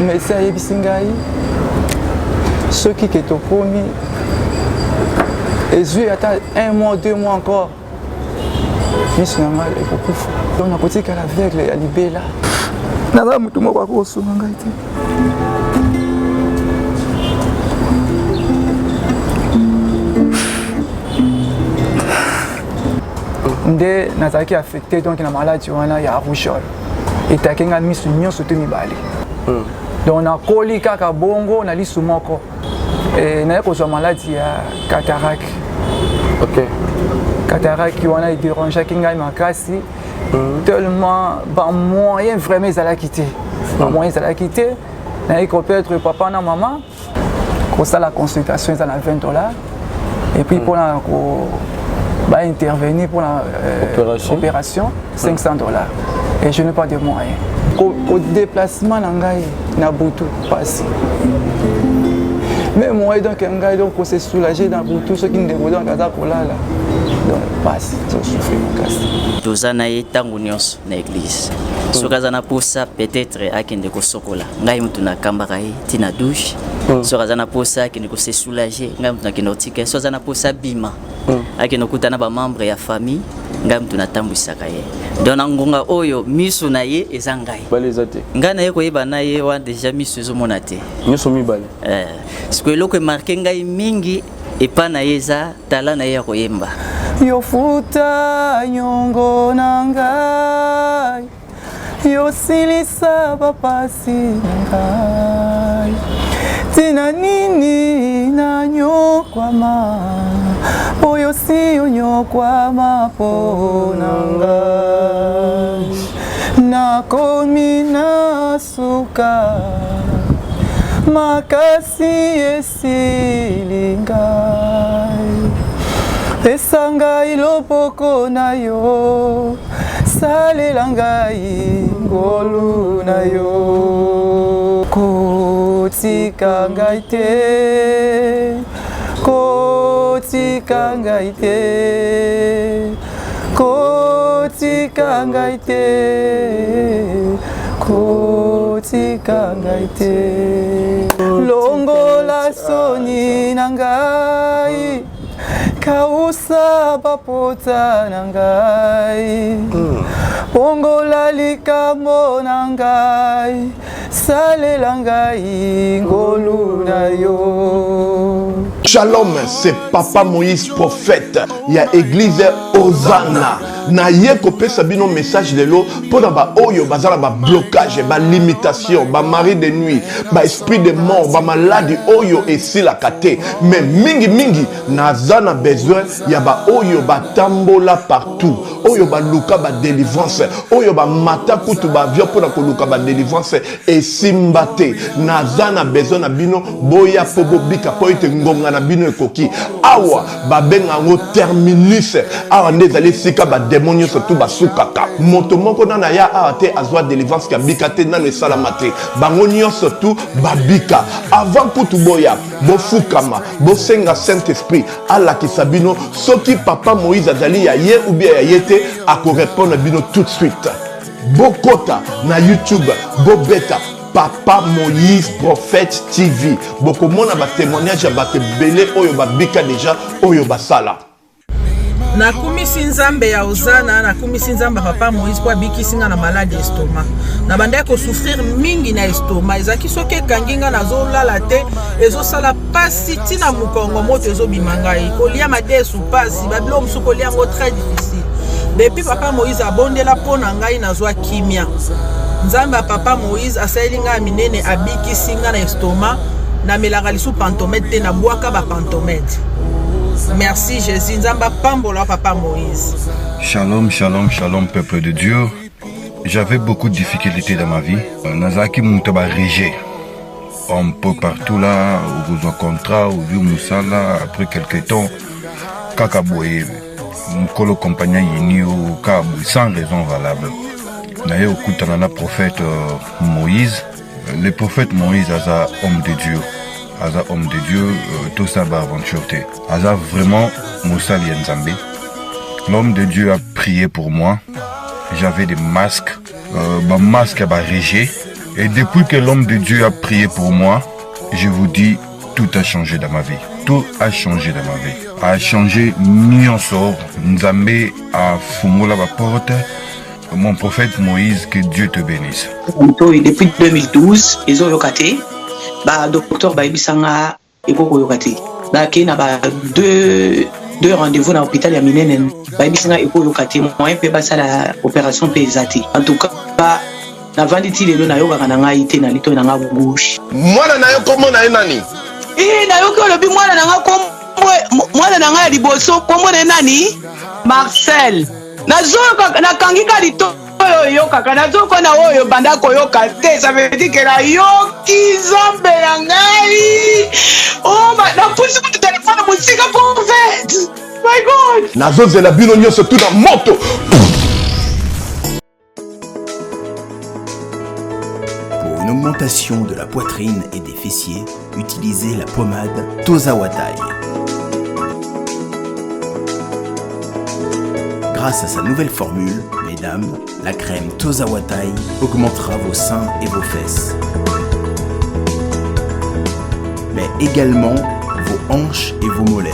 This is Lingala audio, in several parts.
Médecin ayebisi ngai soki ke tokomi ezwi ata un mois, 2 mois encore, miso na ngai ekokufa, donc nakotikala aveugle ya libela. Naza motu moko akosunga ngai te. Nde nazalaki affecté donc na maladie wana ya rougeole, etake ngai miso nyonso te mibale. Donc nakoli kaka bongo na lisu moko. Naye kozwa maladie ya cataracte. Cataracte wana edérangeaki ngai makasi tellement bamoyen vraiment ezalaki te, bamoyen ezalaki te. Naye koperdre papa na mama. Kosala consultation eza na 20 dollars et puis mpona ko baintervenir mpona Opération. Opération 500 dollars et je n'ai pas de moyens. Kodéplacement na ngai na butu pasi, mais moyen donc ngai donc kose soulager na butu soki ndeko donc aza kolala, donc pasi, tozosouffrir makasi. Toza na ye ntango nyonso na église. Soki aza na posa peut-être akende kosokola, ngai mutu nakambaka ye ntina douche. Soki aza na posa akende kose soulager, ngai mutu nakende kotika ye. Soki aza na posa abima, akende kokutana bamembre ya famille, ngai mutu natambwisaka ye. Donc na ngonga oyo miso na ye eza ngai. Bale eza te. Ngai na ye koyeba na ye wana déjà miso ezomona te. Nyonso mibale. Eh, sikoyo eloko emarquer ngai mingi epa na ye eza tala na ye ya koyemba. Yofuta nyongo na ngai, yosilisa bapasi na ngai. Ntina nini nanyokwama oyo si onyokwama mpo na ngai? Nakomi na suka, makasi esili ngai. Pesa ngai loboko na yo, salela ngai ngolu na yo. Kotika ngai te, kotika ngai te, kotika ngai te, kotika ngai te. Longola soni na ngai, kausa bapota na ngai, bongola likambo na ngai, salela ngai ngolu na yo. Shalom, c'est Papa Moïse prophète. Il y a église Hosanna. Na ye kopesa bino message lelo mpona baoyo baza na bablocage, balimitation, bamari de nuit, baesprit de mort, bamaladi oyo esilaka te. Mais mingimingi naza na besoin ya baoyo batambola partout, oyo baluka badélivrance, oyo bamata kutu baavion mpona koluka badélivrance, esimba te. Naza na besoin na bino, boya mpo bobika, mpo ete ngonga na bino ekoki. Awa babenga yango terminus. Awa nde ezali esika bademo nyonso tu basukaka. Moto moko nano aya awa te azwa délivrance kabika te, nano esalama te. Bango nyonso tu babika. Avant kutu boya, bofukama, bosenga Saint Esprit alakisa bino soki Papa Moïse azali ya ye ou bien ya ye te. Akorépondre bino tout de suite. Bokota na YouTube, bobeta Papa Moïse Prophète TV, bokomona batémoignage ya bato ebele oyo babika déjà, oyo basala. Nakumisi Nzambe ya Ozana, nakumisi Nzambe ya Papa Moïse mpo abikisi nga na maladi estomac. Nabandaki kosouffrir mingi na estomac. Ezalaki soki ekangi nga, nazolala te, ezosala pasi ntina mokongo, moto ezobima ngai, kolia madesu pasi, babiloko mosusu kolia yango très difficile. Depuis Papa Moïse abondela mpo na ngai, nazwa kimia. Nzambe ya Papa Moïse asaleli ngai ya minene, abikisi ngai na estomac. Namelaka lisusu Pantomed te, nabwaka baPantomed. Merci Jésus, Nzambe apambola Papa Moïse. Shalom, shalom, shalom, peuple de Dieu. J'avais beaucoup de difficultés dans ma vie. Nazalaki moto ba rejet un peu partout là, okozwa contrat, ozwi mosala, après quelque temps, kaka boye, mokolo compagnie ayini yo kaka boye, sans raison valable. Naye okutana na prophète Moïse. Le prophète Moïse aza homme de Dieu. Aza homme de Dieu, tosala baaventure te. Aza vraiment mosali ya Nzambe. L'homme de Dieu a prié pour moi. J'avais des masques, bamasque ya barejet. Et depuis que l'homme de Dieu a prié pour moi, je vous dis, tout a changé dans ma vie. Tout a changé dans ma vie. A changé nyonso. Nzambe afungola ba porte. Mon prophète Moïse, que Dieu te bénisse. Depuis 2012, ezoyoka te. Ba docteur bayebisa nga ekoki koyoka te. Nakei na ba deux deux rendez-vous na hôpital ya minene bayebisi nga ekoyoka te moyen mpe basala opération mpe eza te. En tout cas navandi ti lelo nayokaka na ngai te na litoi na nga gauche. Mwana na yo kombo na ye nani? Ee, nayoki olobi mwana na nga kombo, mwana na ngai ya liboso kombo na ye nani? Marcel. Nazoyoka, nakangi ka litoi oyo oyokaka, nazoyoka na oyo banda koyoka te. Ça veut dire que nayoki Nzambe na ngai. Oh, napusi kutu telefone mosika prophète. My God. Nazozela bino nyonso tu na moto. Pour une augmentation de la poitrine et des fessiers, utilisez la pommade Tozawatai. Grâce à sa nouvelle formule, mesdames, la crème Tozawatai augmentera vos seins et vos fesses. Mais également vos hanches et vos mollets.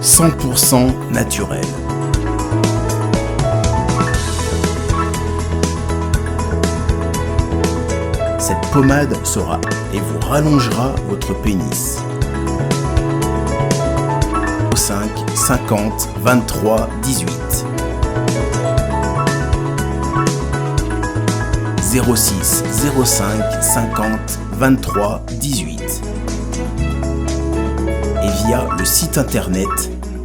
100% naturel. Cette pommade sera et vous rallongera votre pénis. 5 50 23 18 06 05 50 23 18 et via le site internet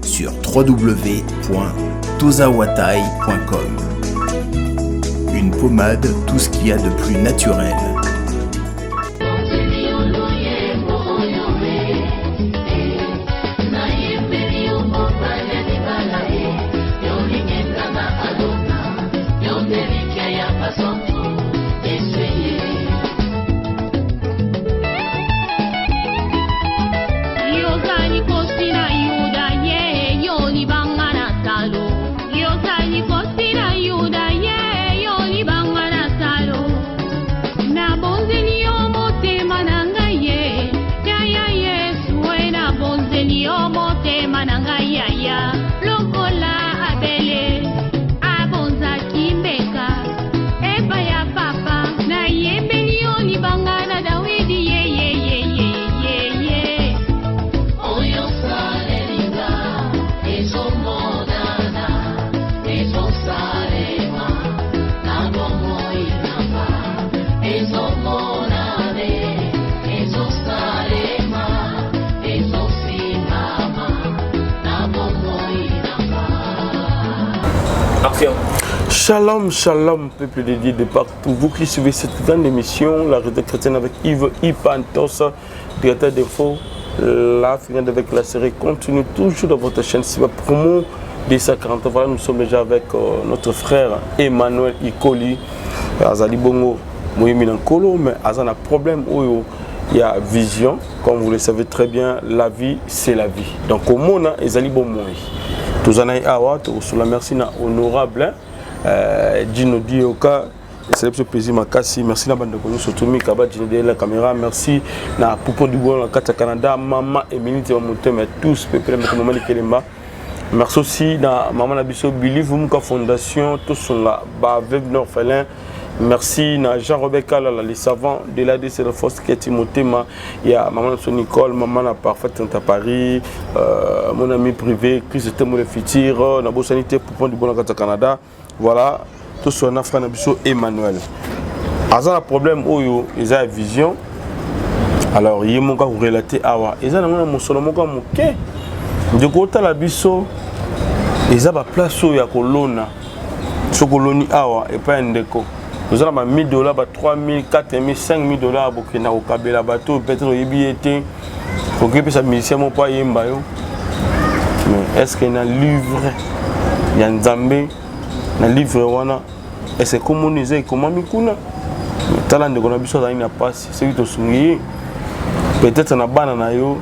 sur www.tozawatai.com. Une pommade, tout ce qu'il y a de plus naturel. Shalom, shalom, peuple de Dieu de partout. Vous qui suivez cette grande émission, la retraite chrétienne avec Yves Ipantos, directeur d'info, la finale avec la série continue toujours dans votre chaîne Siba Promo 240. Voilà, nous sommes déjà avec euh, notre frère Emmanuel Ikoli, Azali Bongo, Moyemi Nkolo, mais Azana problème oyo il y a vision, comme vous le savez très bien, la vie c'est la vie. Donc au monde, ezali bon moi. Tozana awa, tokosola merci na honorable euh, Dino Dioka esali biso plaisir makasi merci na bandeko nyonso tomi kaba Dino de la caméra merci na Poupon du Bois na kati ya Canada mama Emilie Nzema motema ya tous pepele moko mama Likelemba merci aussi na mama na biso Billy Vumuka Fondation tosunga ba veuve na orphelin Merci na Jean-Robert Kalala, le savant de l'ADC de Force Keti Motema. Il y a maman Nicole, maman na parfaite à Paris, euh, mon ami privé, Chris Temo le futur, na Bossanité Poupon du Bon Canada. Voilà, tout ce na frère na biso Emmanuel. Aza na problème oyo eza vision. Alors, ye moko akorelate awa eza nango na mosolo moko ya moke ndeko otala biso eza baplace oyo ya kolona soki oloni awa epai ya ndeko oza na ba 1000 dollars ba 3000 4000 5000 dollars bokenda kokabela bato oyo peut-être oyebi ye te okoki pesa musicien moko mpo ayemba yo mais est ce que na livre ya nzambe na livre wana est ce que komoni eza ekomami kuna tala ndeko na biso azali na mpasi soki tosungi ye peut-être na bana na yo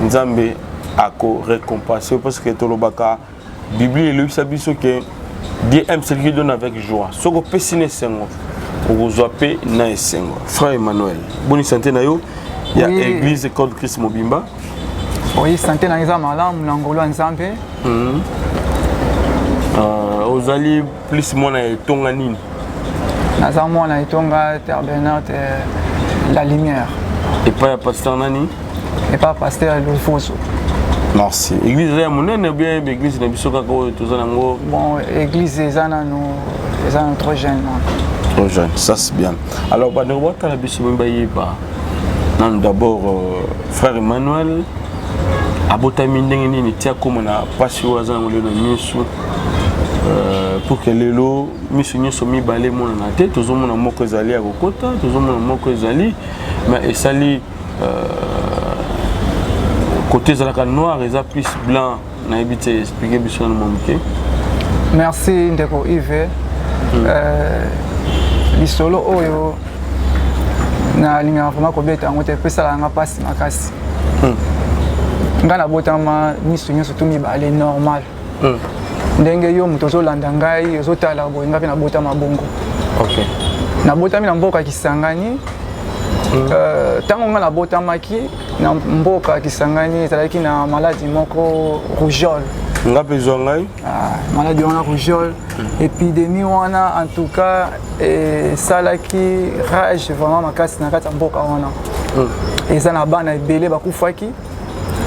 nzambe ako récompense parce que tolobaka Biblia elobisa biso ke Dieu aime celui qui donne avec joie. Soki opesi na esengo, okozwa mpe na esengo. Frère Emmanuel, boni santé na yo ya Oui. église École Christ Mobimba. Oui, santé na eza malamu na ngolu ya Nzambe. Ozali plus mwana ya etonga nini? Naza mwana etonga Tabernacle La Lumière. Epai ya pasteur nani? Epai ya pasteur Luvuzu. Merci. Église eza ya monene ou bien église na biso kaka oyo toza nango? Bon, église eza nanu, eza nanu trop jeune. Trop jeune, ça c'est bien. Alors bandeko batala biso mpe bayeba nanu d'abord frère Emmanuel abotami ndenge nini ti akóma na mpasi oyo aza nango lelo na miso, pour que lelo miso nyonso mibale emonana te. Tozomona moko ezali ya kokota, tozomona moko ezali mais esali côté ezalaka noir, eza plus blanc, nayebi te. Explique biso nanu mwa moke. Merci ndeko Yves. Lisolo oyo nalingaka vraiment kobeta yango te, epesalaka nga mpasi makasi. Ngai nabotama miso nyonso to mibale normal. Ndenge yo moto ozolanda ngai, ozotala boye, ngai mpe nabotama bongo. Nabotami na mboka Kisangani. Ntango ngai nabotamaki na mboka Kisangani, ezalaki na maladi moko, rougeole. Nga mpe zwa ngai. Ah, maladi wana rougeole, épidémie wana en tout cas esalaki rage vraiment makasi na kati ya mboka wana. Eza na bana ebele bakufaki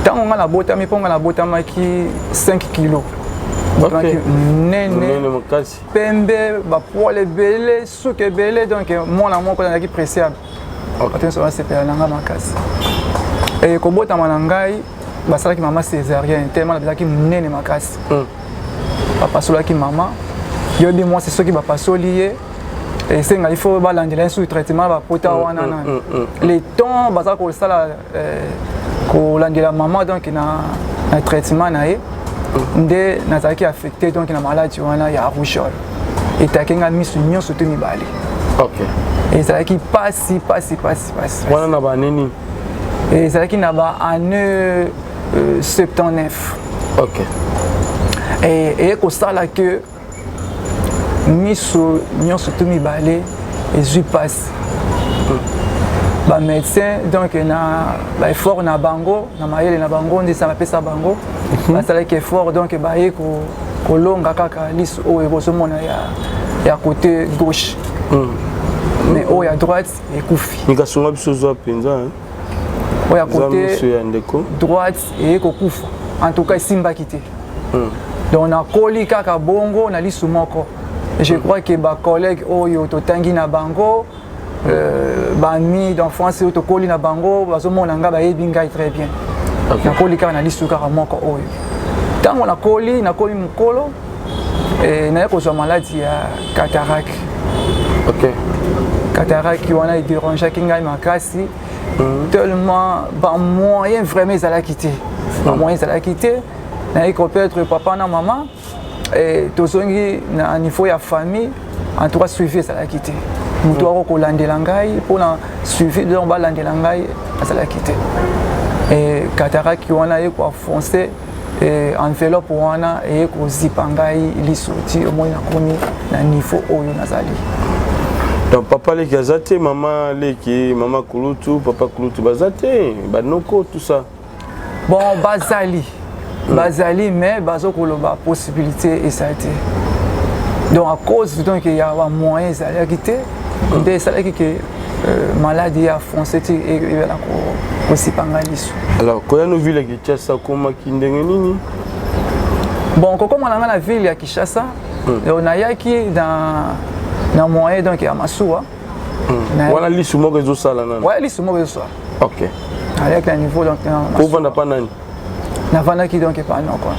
ntango ngai nabotami, mpo ngai nabotamaki 5 kilo. Botamaki nene. Monene makasi. Pembe, bapoils ebele, suki ebele, donc mwana moko azalaki preciable. Bato nyonso basepela na ngai makasi. E kobotama na ngai, basalaki mama césarienne tellement nazalaki monene makasi. Bapasolaki mama. Yoyebi mwasi, soki bapasoli ye, esenga il faut balandela ye sur traitement bapota wana nani. Le temps baza kosala kolandela mama donc na traitement na ye, nde nazalaki affecté donc na maladi wana ya rougeole. Etake nga miso nyonso to mibale. Ezalaki pasi, pasi, pasi, pasi. Wana na banini? Ezalaki na ba année 79. Eye kosala ke miso nyonso to mibale ezwi mpasi. Bamédecin donc na baeffort na bango, na mayele na bango nde esa bapesa bango, basalaki effort, donc baye kolonga kaka liso oyo bozomona ya côté gauche, mais oyo ya droite ekufi. Nikasunga biso zwa mpenza, hein? Oyo ya Eza côté miso ya ndeko. droite eye kokufa. En tout cas esimbaki te. Donc nakoli kaka bongo na lisu moko. Je crois que bacollègue oyo totangi na bango, baamis d'enfance oyo tokoli na bango, bazomona ngai, bayebi ngai très bien. Nakoli kaka na lisu kaka moko oyo. Ntango nakoli, nakoli mokolo, naye kozwa maladi ya cataracte. Cataracte wana edérangeaki ngai makasi tellement bamoyen vraiment ezalaki te, bamoyen ezalaki te. Naye koperdre papa na mama, tozongi na niveau ya famille. En tout cas suivi ezalaki te. Moto ako kolandela ngai mpona suivi, donc balandela ngai azalaki te. Cataracte wana ye koenfonce enveloppe wana, eye kozipa ngai liso ti omoni nakomi na niveau oyo nazali. Donc papa leki aza te, mama leki, mama kulutu, papa kulutu baza te, banoko, tout ça? Bon, bazali, bazali, mais bazokoloba possibilité ezali te. Donc à cause donc ya bamoyen ezalaki te, nde esalaki ke maladi ya fonce ti ebela kosipa ngai liso. Alors koya no ville ya Kinshasa, okomaki ndenge nini? Bon, kokóma na ngai na ville ya Kinshasa, donc nayaki na moyen donc ya masuwa. Wana lisu moko ezosala nano? Ouais, lisu moko ezosala. Nayaki na niveau donc na Ovanda pa nani? Navandaki donc epa noko.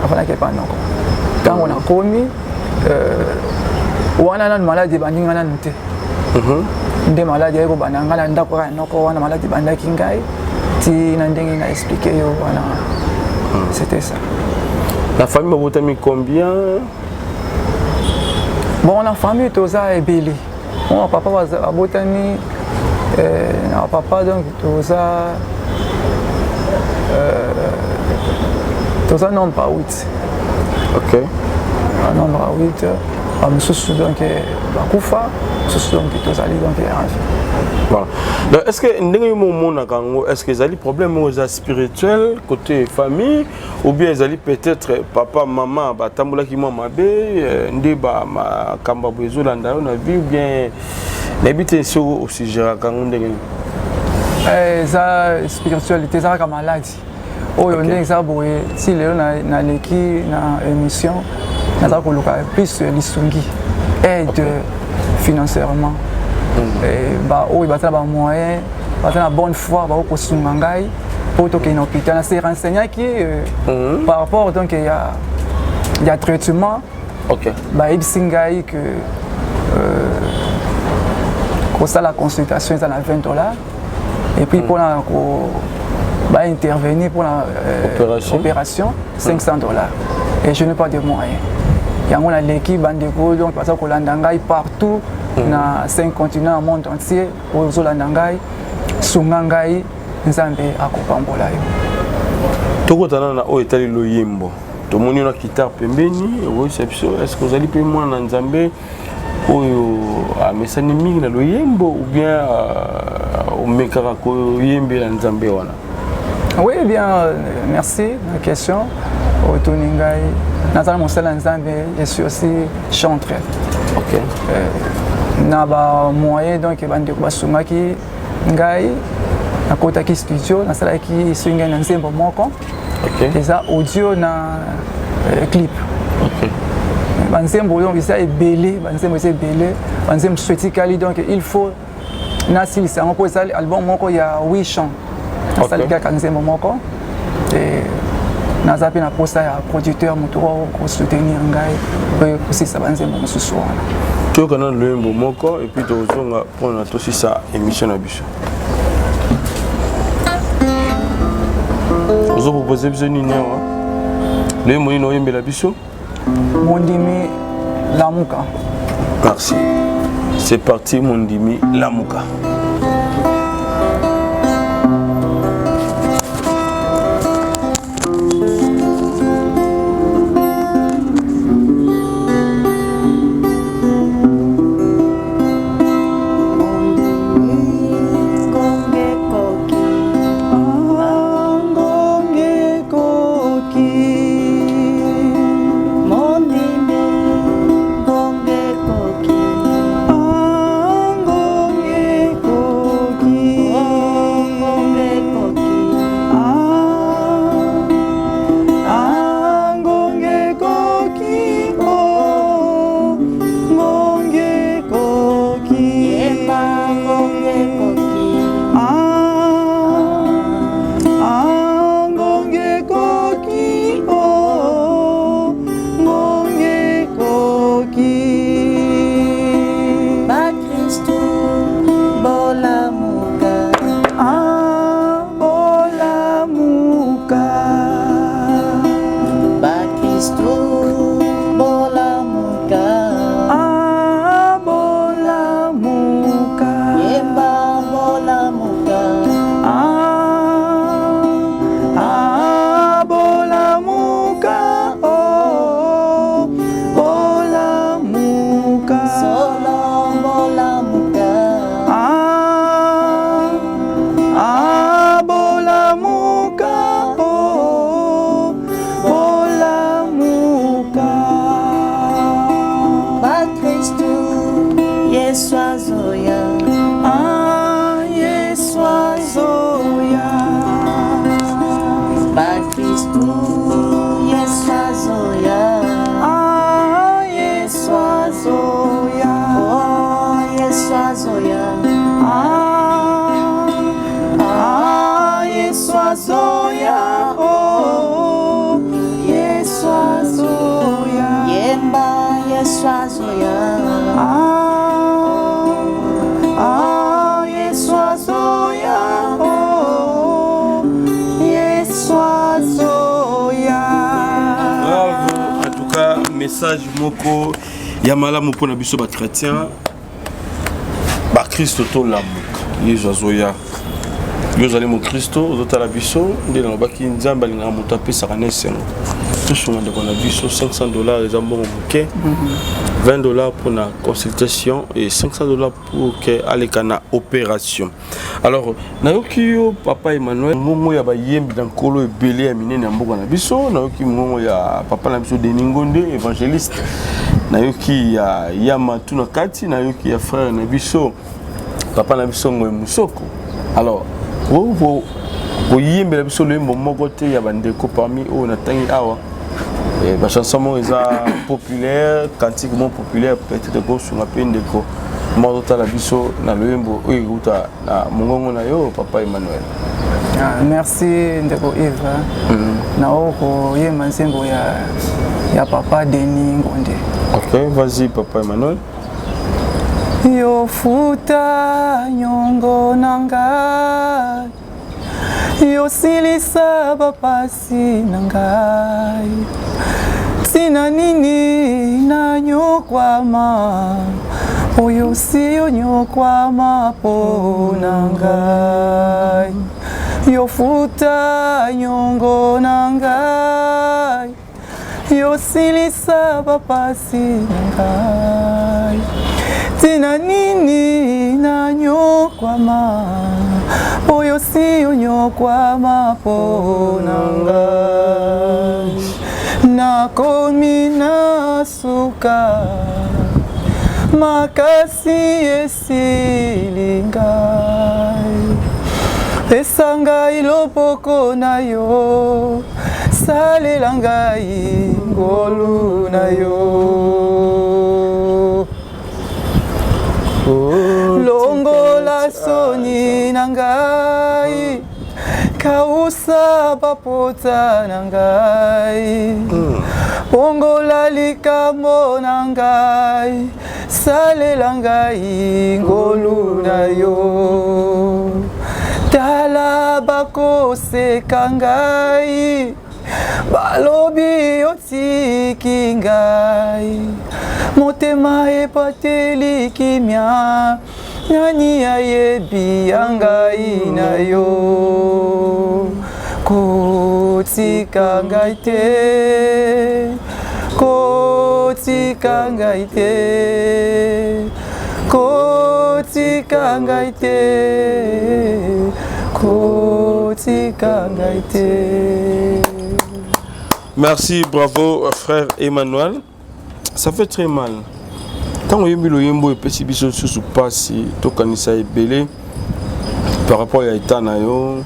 Navandaki epa noko. Ntango nakomi wana, nanu maladi ebandi ngai nanu te. Nde maladi aye kobanda ngai na ndako kaka ya noko wana. Maladi ebandaki ngai ti na ndenge na explique yo wana, c'était ça. Na famille babotami combien? Bon, na famille toza ebele. Bon, papa babotami na papa donc toza nombre pas 8. Nombre ya 8, bamosusu donc bakufa, mosusu donc tozali donc en vie. Voilà. Donc, est-ce que ndenge yo omonaka yango, est-ce que ezali problème oyo eza spirituel côté famille ou bien ezali peut-être papa mama batambolaki mwa mabe euh, nde makambo boye ezolanda yo na vie ou bien nayebi te soki osuggéraka yango ndenge nini? Eh, eza spiritualité, eza kaka maladi oyo ndenge eza boye. Ti lelo naleki na émission, naza koluka plus lisungi, aide financièrement. Baoyo baza na bamoyen, baza na bonne foi, bakokosunga ngai mpo tokende na hôpital. Nase renseignaki par rapport donc ya traitement. Bayebisi ngai que kosala consultation eza na 20 $ et puis mpona ko baintervenir mpona Opération. Opération 500 $ et je n'ai pas de moyens. Yango naleki bandeko donc baza kolanda ngai partout na cinq continents, monde entier oyo ozolanda ngai, sunga ngai, Nzambe akopambola yo. Tokotana na oyo etali loyembo. Tomoni na guitare pembeni, okoyebisa biso est ce que ozali mpe mwana na Nzambe oyo amesani mingi na loyembo ou bien omekaka koyembela Nzambe wana? Oui, bien, merci la question. Otuni ngai, naza na mosala ya Nzambe, je suis aussi chantre. Na bamoyen donc bandeko basungaki ngai, nakotaki studio, nasalaki esui ngai na nzembo moko. Eza audio na clip. Banzembo donc eza ebele, banzembo eza ebele, banzembo mosusu etikali. Donc il faut nasilisa yango mpo eza album moko ya 8 chants, nasali kaka nzembo moko. E naza mpe na posa ya producteur, moto oyo kosoutenir ngai mpe kosilisa banzembo mosusu wana. Toyoka na loyembo moko et puis tozonga mpona tosisa émission na biso. Ozopropose biso nini awa? Loyembo nini oyembela biso? Mondimi lamuka. Merci, c'est parti. Mondimi lamuka. Ngonge koki. Mondimi, ngonge koki. Ngonge koki. Ngonge koki. Ngonge koki, oh, ngonge koki. Yemba, ngonge koki. Ngonge koki, oh, ngonge koki. Bakristu bolamuka. Ah, bolamuka. Bakristu bolamuka. Ah, bolamuka. Yemba, bolamuka. Ah, ah, bolamuka, oh, bolamuka. Solo bolamuka. Ah, ah, bolamuka, oh, bolamuka. Bakristu, Yesu azoya. Ah, Yesu azoya. Bakristu, Yesu azoya. Ah, Yesu azoya. Oh, Yesu azoya. Ah, ah, Yesu azoya. Oh, Yesu azoya. Yemba, Yesu azoya. Ah, ah, Yesu azoya. Oh, Yesu azoya. Bravo, en tout cas message moko ya malamu mpona biso bachrétien, bakristo. Tolamuka, Yesu azoya. Yo ozali mokristo, ozotala biso, nde nalobaki Nzambe alingaka moto apesaka na esengo. Tosunga ndeko na biso, 500 $ eza mbongo moke. 20 $ pour la consultation et 500 $ pour que aleka na opération. Alors, nayoki yo, papa Emmanuel, ngongo ya bayembi na nkolo ebele ya minene ya mboka na biso. Nayoki ngongo ya papa na biso Denis Ngonde, évangéliste. Nayoki ya Yamatu na kati, nayoki ya frère na biso, papa na biso Ngoye Musoko. Alors, koyembela biso loyembo moko te ya bandeko parmi oyo natangi awa, bachanson moko eza populaire, cantique moko populaire, peut-être kosunga mpe ndeko moko totala biso na loyembo oyo ekeuta na mongongo na yo, papa Emmanuel. Ah, merci ndeko Yves. Nao koyemba nzembo ya papa Denis Ngonde. Ok, vas-y, papa Emmanuel. Yo futa nyongo na ngai, yosilisa bapasi na ngai. Ntina nini nanyokwama oyo si onyokwama mpo na ngai? Yofuta nyongo na ngai, yosilisa bapasi na ngai. Ntina nini nanyokwama oyo si onyokwama mpo na ngai? Nakomi na suka, makasi esili ngai. Pesa ngai loboko na yo, salela ngai ngolu na yo. Longola soni na ngai, kausa bapota na ngai. Bongola likambo na ngai, salela ngai ngolu na yo. Tala, bakoseka ngai, balobi otiki ngai. Motema epateli kimia, nani ayebi ya ngai na yo? Kotika ngai te, kotika ngai te, kotika ngai te, kotika ngai te. Merci, bravo, frère Emmanuel. Ça fait très mal. Ntango oyembi loyembo, epesi biso lisusu mpasi. Tokanisa ebele par rapport ya état na yo,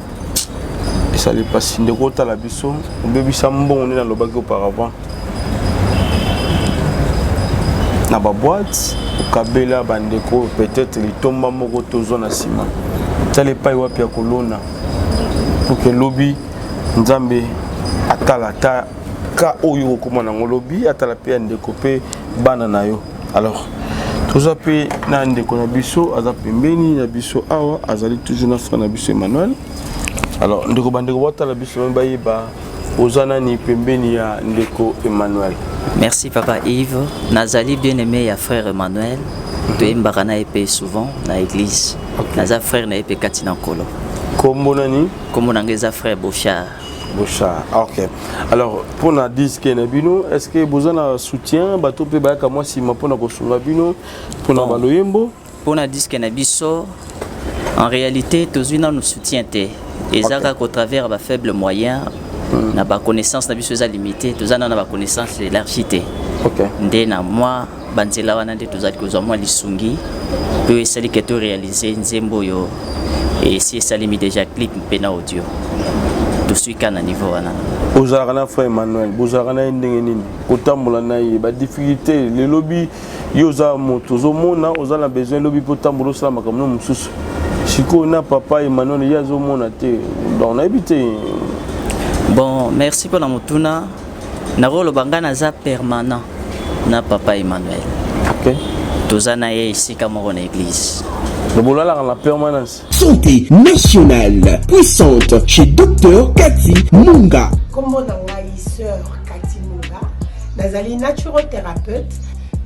esali mpasi. Ndeko otala biso, obebisa mbongo nde nalobaki auparavant na baboîte, okabela bandeko, peut-être litomba moko tozwa na nsima. Tala epai wapi ya kolona pour que lobi Nzambe atala ata ka oyo okóma nango lobi, atala mpe ya ndeko mpe bana na yo. Alors, toza mpe na ndeko na biso aza pembeni na biso awa, azali toujours na frère na biso Emmanuel. Alors ndeko, bandeko batala biso bayeba oza nani pembeni ya ndeko Emmanuel. Merci, papa Yves. Nazali bien aimé ya frère Emmanuel. Toyembaka na ye mpe souvent na église. Naza frère na ye mpe kati na Nkolo. Kombo nani? Kombo na ngai eza frère Bochard. Bochard, ok. Alors, mpona disque na bino, est ce que boza na soutien, bato mpe bayaka mwa nsima mpona kosunga bino mpona baloyembo? Mpona disque na biso, en réalité tozwi nanu soutien te. Eza kaka au travers bafaible moyen na baconnaissance na biso eza limité. Toza nano na baconnaissance élargie te. Nde na mwa banzela wana nde tozali kozwa mwa lisungi mpe esali ke toréalise nzembo oyo. Esi esalemi déjà, clip mpe na audio. Tosui ka na niveau wana. Ozalaka na frère Emmanuel, bozalaka na ye ndenge nini? Kotambola na ye, badifficulté lelobi, yo oza moto ozomona, oza na besoin lobi mpo otambola, osala makambo no mosusu. Sikoyo na papa Emmanuel, ye azomona te, donc nayebi te. Bon, merci mpona motuna. Nakoloba ngai naza permanent na papa Emmanuel. Toza na ye esika moko na église. Bolalaka na permanence? Santé nationale puissante chez Dr Cathy Munga. Kombo na ngai sœur Kati Munga, nazali naturothérapeute,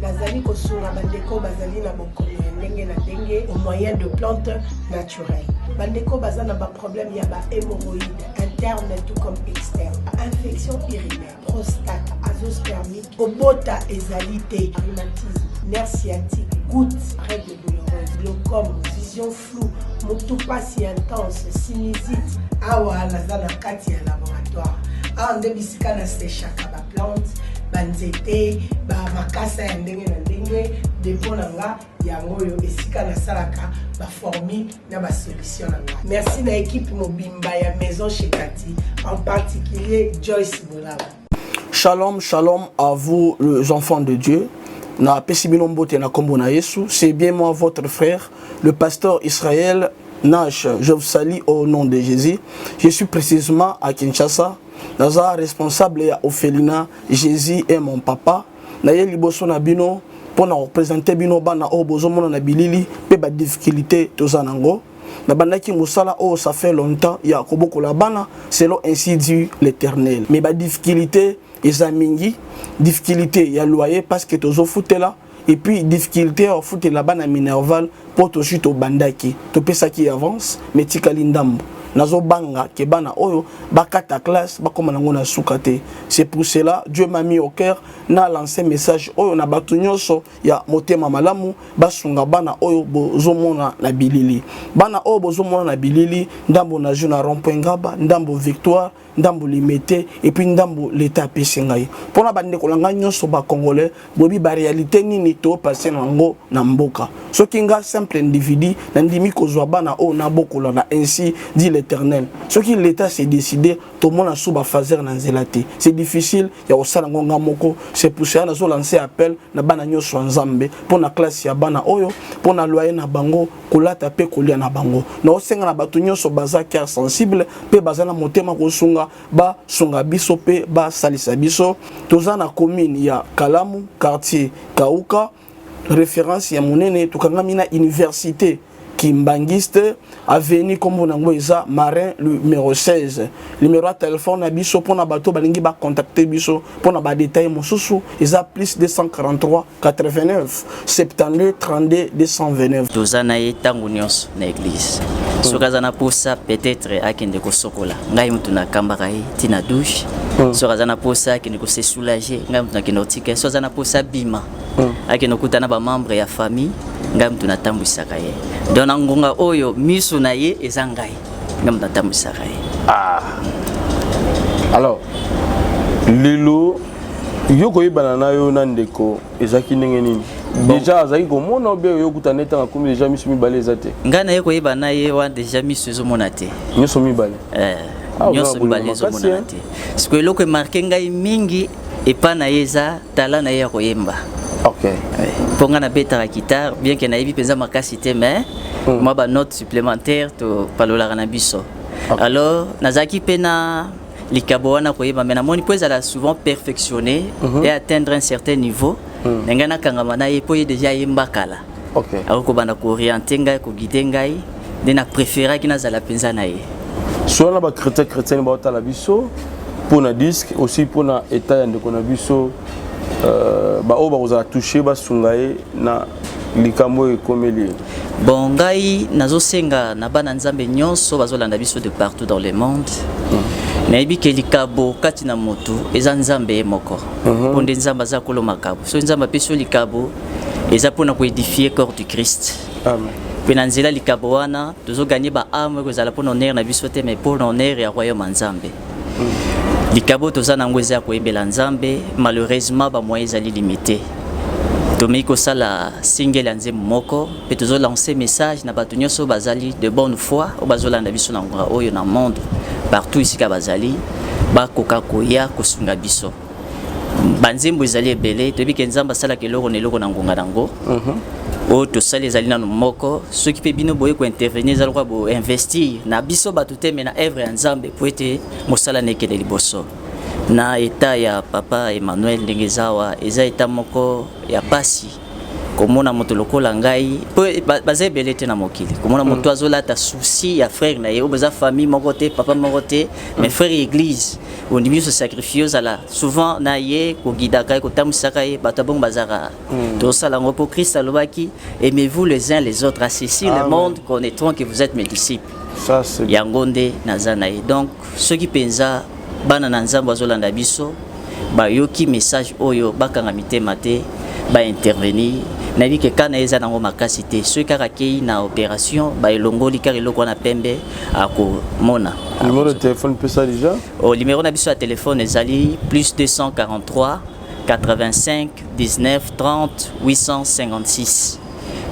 nazali kosunga bandeko bazali na bokono ya ndenge na ndenge au moyen de plantes naturelles. Bandeko baza na ba problème ya ba hémorroïdes interne tout comme externe, infection urinaire, prostate, azoospermique, kobota ezali te, rhumatisme, nerf sciatique, goutte, règle douloureuse, glaucome, vision floue, mutu pasi intense, sinusite. Awa naza na kati ya laboratoire. Awa nde bisika na sechaka ba plante, ba nzete, ba makasa ya ndenge na ndenge. Depot na nga yango oyo esika nasalaka ba formule na ba solution na nga. Merci na equipe mobimba ya Maison chez Cathy, en particulier Joyce Bolaba. Shalom, shalom à vous les enfants de Dieu. Na pesi bino mbote na kombo na Yesu. C'est bien moi votre frère, le pasteur Israël Nash. Je vous salue au nom de Jésus. Je suis précisément à Kinshasa. Naza responsable ya orphelinat Jésus est mon papa. Naye liboso na bino pona représenter bino bana oyo bozomona na bilili pe ba difficulté toza nango. Nabandaki mosala oyo ça fait longtemps ya kobokola bana selon ainsi dit l'Éternel. Mais ba difficulté eza mingi, difficulté ya loyer parce que tozofutela, et puis difficulté ya kofutela bana minerval po tozwi tobandaki topesaki avance mais tikali ndambo. Nazobanga ke bana oyo bakata classe bakoma nango na suka te. C'est pour cela Dieu m'a mis au cœur na lancer message oyo na bato nyonso ya motema malamu basunga bana oyo bozomona na bilili. Bana oyo bozomona na bilili, ndambo na jeu na rond-point Ngaba, ndambo Victoire, ndambo Limete, et puis ndambo l'État apesi ngai. Mpona bandeko na ngai nyonso ba Congolais, boyebi ba réalité nini to passer nango na mboka. Soki nga simple individu nandimi kozwa bana oyo nabokola na ainsi dit l'Éternel. Soki l'État s'est décidé, tomona sous ba phaser na nzela te. C'est difficile ya kosala ngo nga moko. C'est pour cela nazo lancer appel na bana nyonso ya Nzambe mpona classe ya bana oyo, mpona loyer na bango, kolata pe kolia na bango. Naosenga na bato nyonso baza cœur sensible pe baza na motema kosunga, basunga biso pe basalisa biso. Toza na commune ya Kalamu, quartier Kauka, référence ya monene. Tokangami na université Kimbanguiste, avenue kombo nango eza Marin numéro 16. Numéro ya téléphone na biso mpona bato balingi ba contacter biso mpona ba détail mosusu eza plus 243 89 72 32 229. Toza na ye ntango nyonso na église. Soki aza na posa peut-être akende kosokola, ngai mutu nakambaka ye ti na douche. Soki aza na posa akende kose soulager, ngai mutu nakende kotika ye. Soki aza na posa abima, akende kokuta na bamembre ya famille, ngai mutu natambwisaka ye. Donc na ngonga oyo miso na ye eza ngai, ngai mutu natambwisaka ye. Ah. Alors lelo yo koyebana na yo na ndeko ezalaki ndenge nini? Déjà azalaki komona obe oyo okutana ntango akomi déjà miso mibale eza te? Ngai naye koyeba na ye wana déjà miso ezomona te. Nyonso mibale? Eh, nyonso mibale ezomonana te. Sikoyo eloko emarke ngai mingi epa na ye eza tala na ye ya koyemba. Mpo ngai nabetaka guitare, bien ke nayebi mpenza makasi te, mais mwa banote supplémentaire topalolaka na biso. Alors nazalaki mpe na likabo wana koyeba, mais namoni mpo ezala souvent perfectionné et atteindre un certain niveau, na ngai nakangama na ye mpo ye déjà ayemba kala. Akoki kobanda koorienter ngai, koguider ngai, nde na préféraki nazala mpenza na ye. So wana bachrétien chrétienne baotala biso mpona disque aussi, mpona état ya ndeko na biso, baoyo bakozala touché basunga ye na likambo oyo ekomeli ye. Bon, ngai nazosenga na bana Nzambe nyonso bazolanda biso de partout dans le monde. Nayebi ke likabo kati na motu eza Nzambe ye moko, mpo nde Nzambe aza kolo makabo. Soki Nzambe apesi yo likabo, eza mpona koédifier corps du Christ. Mpe na nzela likabo wana tozoganye baâme, ekozala mpona honneur na biso te, mais mpona honneur ya royaume ya Nzambe. Likabo toza nango eza ya koyembela Nzambe. Malheureusement bamoyen ezali limité. Tomei kosala single ya nzembo moko mpe tozolance message na bato nyonso bazali de bonne foi, oyo bazolanda biso na ngonga oyo na monde partout esika bazali, bakoka koya kosunga biso. Banzembo ezali ebele. Toyebi ke Nzambe asalaka eloko na eloko na ngonga nango. Oyo tosali ezali nano moko. Soki mpe bino boye kointervenir, eza lokola boinvestir na biso bato te, mais na œuvre ya Nzambe, po ete mosala na ekende liboso. Na état ya papa Emmanuel ndenge eza awa, eza état moko ya pasi komona moto lokola ngai, po baza ebele te na mokili, komona moto azolata souci ya frère na ye oyo baza famille moko te, papa moko te, mais frère ya église, ondimi nyonso sacrifie, ozala souvent na ye, koguidaka ye, kotambwisaka ye. Bato ya bongo bazaka. Tosala yango mpo Christ alobaki: "Aimez-vous les uns les autres, à ceci le monde connaîtront que vous êtes mes disciples." Yango nde naza na ye. Donc soki mpenza bana na Nzambe bazolanda biso, bayoki message oyo, bakanga mitema te, baintervenir. Nayebi ke kana eza nango makasi te, soki kaka akei na opération, baelongoli kaka eloko wana pembe, akomona. Numéro de téléphone pesa déjà. Oh, numéro na biso ya téléphone ezali plus 243 85 19 30 856,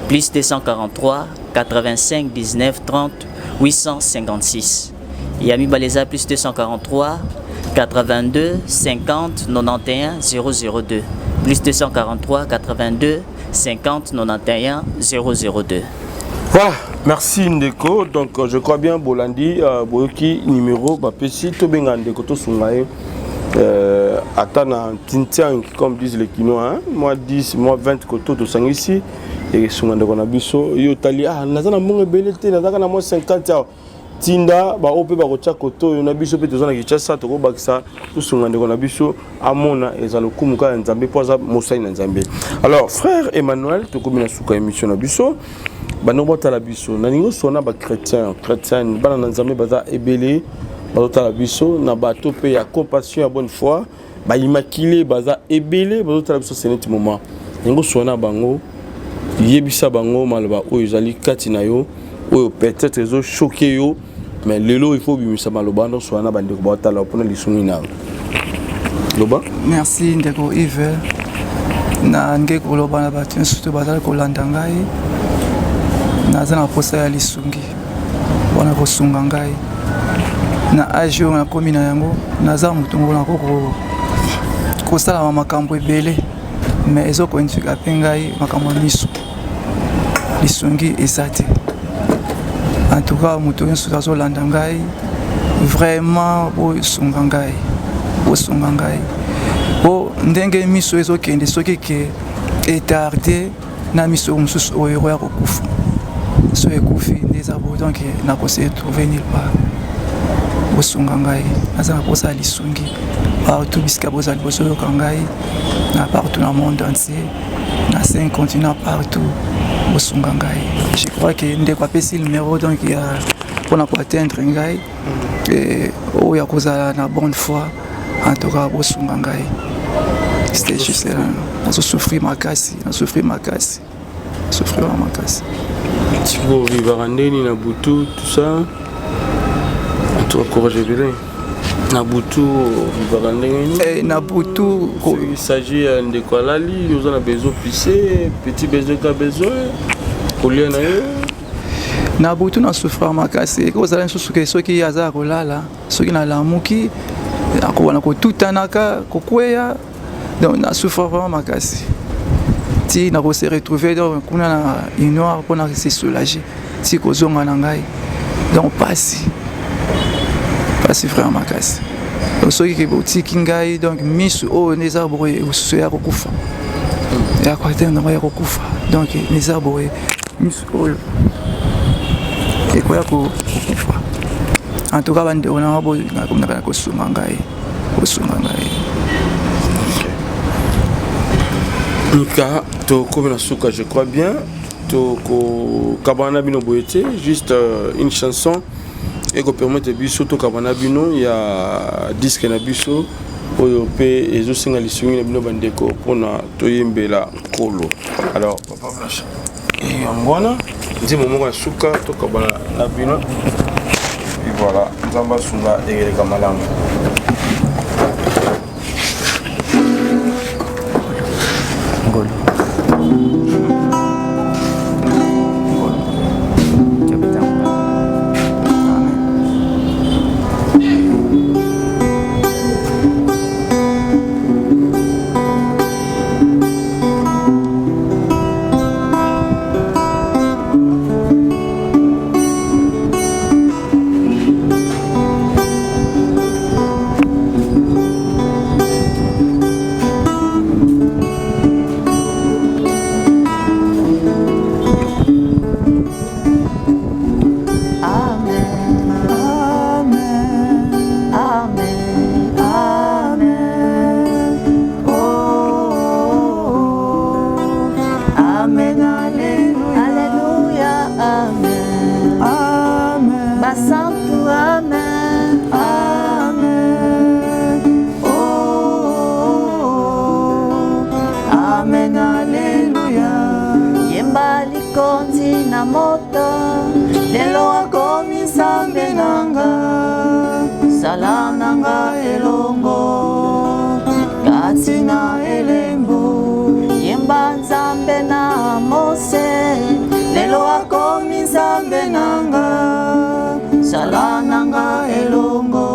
plus 243 85 19 30 856. Ya mibale eza plus 243 82 50 91 002, plus 243 82 50 91 002. Voilà, merci Ndeko. Donc je crois bien Bolandi, Boyoki numéro bapesi, tobenga Ndeko tosunga ye. Ata na tintiang, comme disent les Kinois, hein? Moi 10, moi 20 koto tosangisi esunga ndeko na biso. Yo tali, ah, naza na mbongo ebele te, nazaka na mwa 50 awa, tinda baoyo mpe bakotia koto oyo na biso mpe toza na Kinshasa, tokobakisa, tosunga ndeko na biso amona eza lokumu kaka ya Nzambe mpo aza mosali na Nzambe. Alors frère Emmanuel, tokomi na suka émission na biso. Bandeko botala biso, nalingi osona bachrétien, chrétienne, bana na Nzambe baza ebele bazotala biso, na bato mpe ya compassion, ya bonne foi, baimmaculé baza ebele bazotala biso. Ce neti moment yango, osona bango, yebisa bango maloba oyo ezali kati na yo, oyo peut-être ezochoquer yo, mais lelo il faut obimisa maloba wana, oswana na bandeko baotala mpona lisungi na yo. Loba. Merci ndeko Yves. Na nge koloba na bato nyonso to bazali kolanda ngai, naza na posa ya lisungi mpona kosunga ngai na age oyo nakomi na yango. Naza moto moko nako kosalama makambo ebele, mais ezokointuka mpe ngai makambo ya miso, lisungi eza te. En tout cas, moto nyonso azolanda ngai, vraiment bosunga ngai, bosunga ngai, po ndenge miso ezokende, soki ke etarde na miso mosusu oyo ekoya kokufa, so ekufi nde eza boye, donc nakose retrouver nulle part. Bosunga ngai, naza na mposa ya lisungi. Partout bisika bozali, bozoyoka ngai na partout na monde entier, na cinq continents, partout, bosunga ngai. Je crois que ndeko apesi numéro, donc ya mpona koatteindre ngai, oyo ya kozala na bonne foi. En tout cas, bosunga ngai, c'était juste là. Nazosouffrir makasi, nasouffrir makasi, souffrir vraiment makasi. Sikoyo ovivaka ndeni na butu, tout ça? En tout cas, courage ebele. Na butu ovivaka ndenge nini? Na butu? Il s'agit ya ndeko alali, oza na besoin pisse, petit besoin, ka besoin kolia na yo. Na butu na souffrir makasi. Ekozala lisusu ke soki aza ya kolala, soki nalamuki, nakobana kotutanaka, kokweya. Donc na souffre vraiment makasi ti nakose retrouver donc kuna na urinoir mpona se soulager, ti kozonga na ngai. Donc pasi, pasi vraiment makasi. Donc soki ke botiki ngai, donc misu oyo nde eza boye, mosusu ya kokufa, ya koatteindre yango, ya kokufa. Donc eza boye, misu oyo ekoya kokufa. En tout cas, bandeko nanga, bonakomnaka na kosunga ngai, kosunga ngai. Mika, tokomi na suka, je crois bien tokokabana na bino boye te. Juste une chanson ekopermettre biso tokabana bino ya disque na biso oyo mpe ezosenga lisungi na bino bandeko mpona toyembela Nkolo. Alors papa Blanche, yango wana nzembo moko ya suka, tokabana na bino. Et voilà, Nzambe asunga, ekeleka malamu. Ngolo. na moto, lelo akomi Nzambe na nga. Zala na nga elongo kati na elembo. Yemba Nzambe na Mose, lelo akomi Nzambe na nga. Zala na nga elongo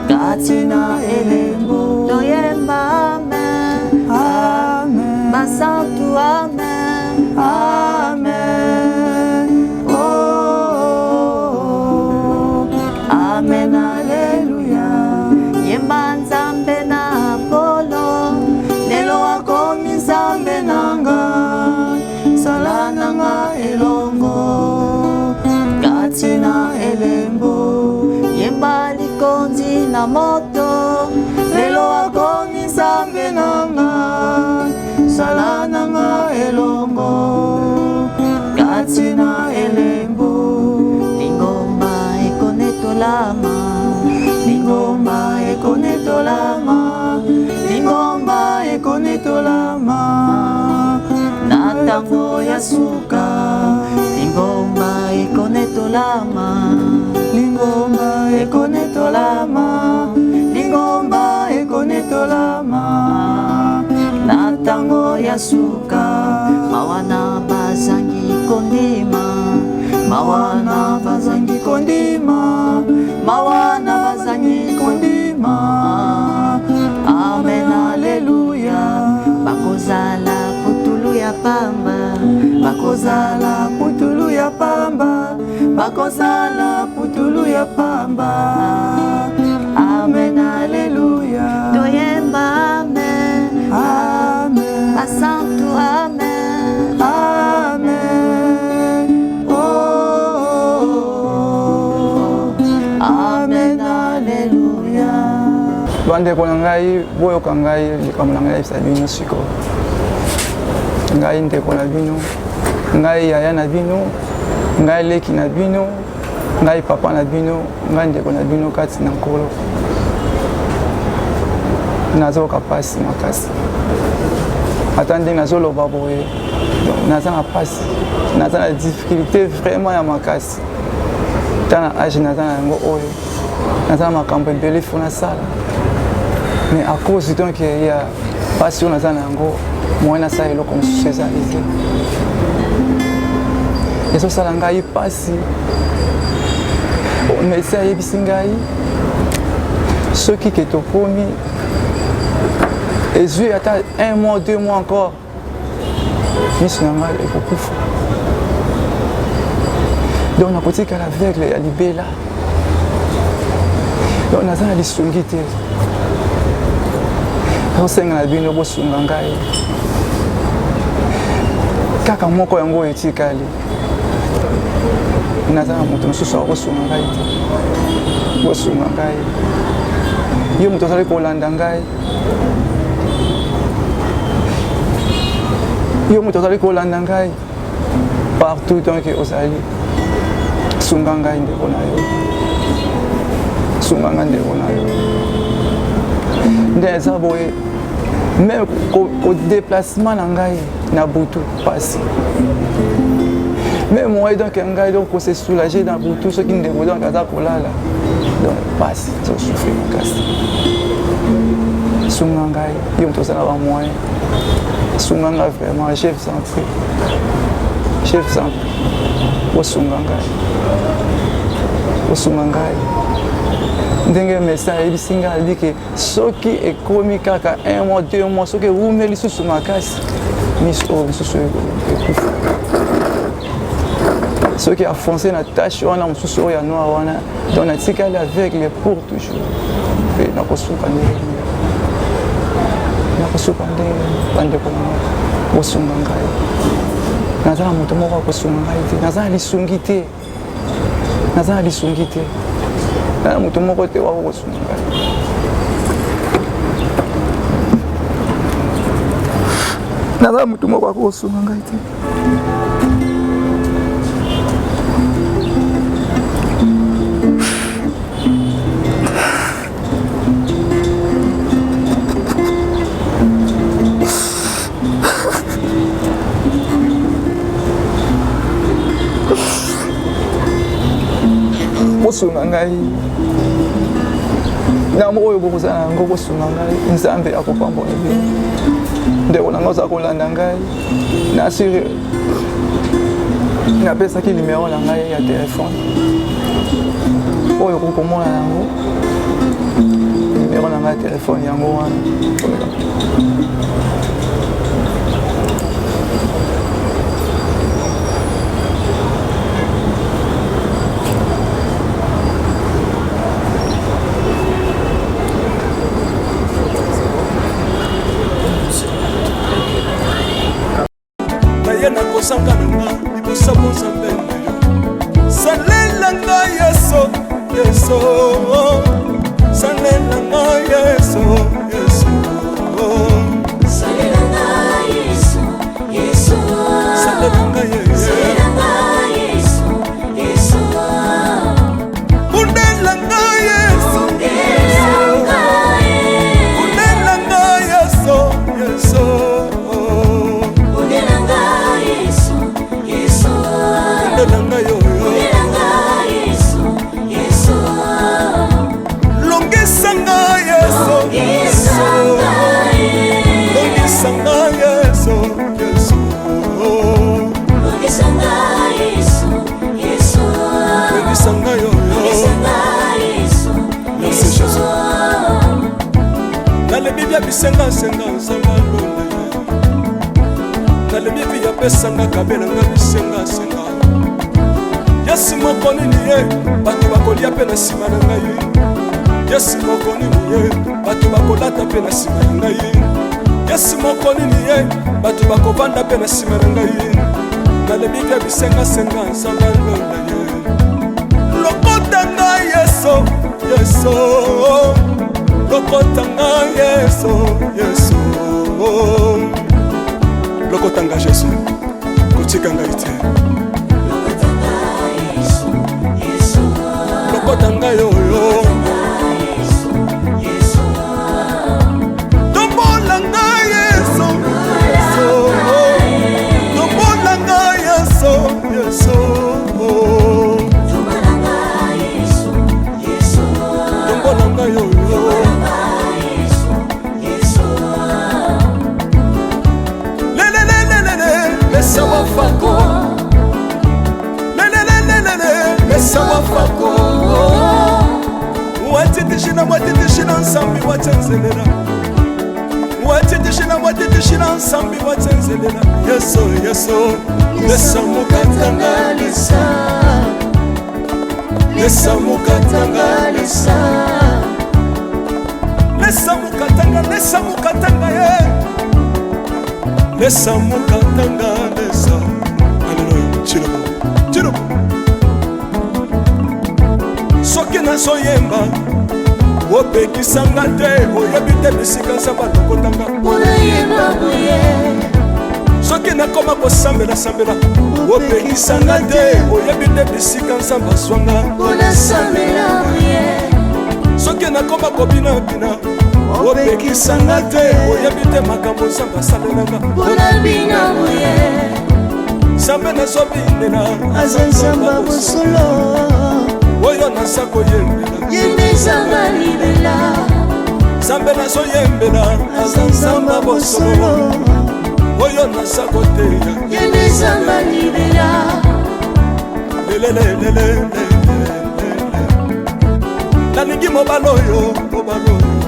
kati na elembo. Toyemba amen, amen, basantu amen, amen. Oh, oh, oh. Amen, alleluia. Yemba Nzambe na Apolo, lelo akomi Nzambe na nga. Sala na nga elongo kati na elembo. Yemba likonzi na moto, lelo akomi Nzambe na nga. Sala na nga elongo kati na elembo. Lingomba ekonetolama, lingomba ekonetolama, lingomba ekonetolama na ntango ya suka. Lingomba ekonetolama, lingomba ekonetolama, lingomba ekonetolama na ntango ya suka. Mawa na bazangi kondima, mawa na bazangi kondima, mawa na bazangi kondima. Amen, alleluia. Bakozala putulu ya pamba, bakozala putulu ya pamba, bakozala putulu ya pamba. Amen, alleluia. Toyemba amen, amen, basantu amen, amen. Oh, oh, oh. Amen, alleluia. Bandeko na ngai, boyoka ngai likambo na ngai nayebisa bino sikoyo. Ngai ndeko na bino, ngai yaya na bino, ngai leki na bino, ngai papa na bino, ngai ndeko na bino kati na Nkolo. Nazoyoka mpasi makasi, ata ndenge nazoloba boye, naza na mpasi, naza na difficulté vraiment ya makasi. Ta na age naza na yango oyo, naza na makambo ebele fo nasala, mais à cause donc ya mpasi oyo naza na yango, moyen nasala eloko mosusu ezali te. Ezosala ngai mpasi. Médecin ayebisi ngai soki ke tokomi ezwi ata un mois, 2 mois encore, miso na ngai ekokufa, donc nakotikala aveugle ya libela. Donc naza na lisungi te, nazosenga na bino bosunga ngai kaka moko yango oyo etikali. Naza na moto mosusu akosunga ngai te, bosunga ngai. Yo moto ozali kolanda ngai, yo moto ozali kolanda ngai partout, donc ozali, sunga ngai ndeko na yo, sunga ngai ndeko na yo. Nde eza boye, même kodéplacement na ngai na butu pasi, même moyen donc ngai donc kose soulager na butu soki ndeko donc aza kolala, donc pasi, azosouffrir makasi. Sunga ngai, yo moto oza na bamoyen, sunga ngai vraiment, je vous en prie, je vous en prie, bosunga ngai, bosunga ngai. Ndenge médecin ayebisi ngai, alobi ke soki ekomi kaka 1 mois, 2 mois, soki ewumeli lisusu makasi, miso oyo mosusu ekufa. Soki afonce na tache wana mosusu oyo ya noir wana, donc natikali aveugle pour toujours. Mpe nakosuka ndenge, nakosuka ndenge. Bandeko na ngai, bosunga ngai, naza na moto moko akosunga ngai te, naza na lisungi te, naza na lisungi te, naza na moto moko te wako kosunga ngai. Naza na moto moko akosunga ngai te. Bosunga ngai na oyo bokozala na yango, bosunga ngai, Nzambe akopambola bino. Ndeko na ngai oza kolanda ngai na asure, napesaki nimero na ngai ya telefone oyo okoki komona yango, nimero na ngai ya telefone yango wana. Naye nakozanga na nga liboso bonzambe na yo. Salela nga Yesu, Yesu, salela nga Yesu, Yesu. Salela nga Yesu, Yesu. Salela nga Yesu. Salela nga Yesu, Yesu. Bundela nga Yesu. Bundela nga Yesu. Bundela nga Yesu, Yesu. Bundela nga Yesu, Yesu. Bundela nga yo, yo. Bundela nga Yesu, Yesu. Longisa nga Yesu. Longisa nga Yesu. Longisa nga Yesu, Yesu. Longisa nga Yesu, Yesu. Longisa nga yo, yo. Longisa nga Yesu, Merci Yesu. Jésus. Nalebi bia bisengasenga nzambe alonda ye. Nalebi bi apesanga kabelanga bisengasenga. Yesu moko nini ye bato bakolia mpe na nsima na ngai. Yesu moko nini ye bato bakolata mpe na nsima na ngai. Yesu moko nini ye bato bakovanda mpe na nsima na ngai. Nalebi bia bisengasenga nzambe alonda ye. Lokota ngai Yesu, Yesu. Lokota ngai Yesu, Yesu. Lokota ngai Yesu, kotika ngai te. Lokota ngai oyo. Tombola ngai Yesu, Yesu. Tombola ngai Yesu, Yesu. Tombola nga Yesu, Yesu. Tombola ngai oyo. Yesu, Yesu. Lelelelelele, lesa wafako. Lelelelelele, lesa wafako. Watitishina, watitishina nsambi watenzelela. Watitishina, watitishina nsambi watenzelela. Yesu, Yesu, lesa mukatanga lesa. Lesa mukatanga lesa. Lesa mukatanga, lesa mukatanga ye. Lesa mukatanga lesa. Alléluia. Tshilombo, Tshilombo. Soki nazoyemba opekisanga te, oyebi te bisika nzambe alokotanga. Unayemba boye. Soki nakoma kosambela-sambela opekisanga te, oyebi te bisika nzambe azwanga. Unasambela boye. Soki nakoma kobinabina opekisanga te, oyebi te makambo nzambe asalelanga. Unabina boye. Nzambe nazobinela Aza Nzambe bosolo. Oyo naza koyembela Ye nde Nzambe libela. Nzambe nazoyembela aza Nzambe bosolo. Oyo naza koteya Ye nde Nzambe libela. Lelelelelele, nalingi mobali oyo, mobali oyo.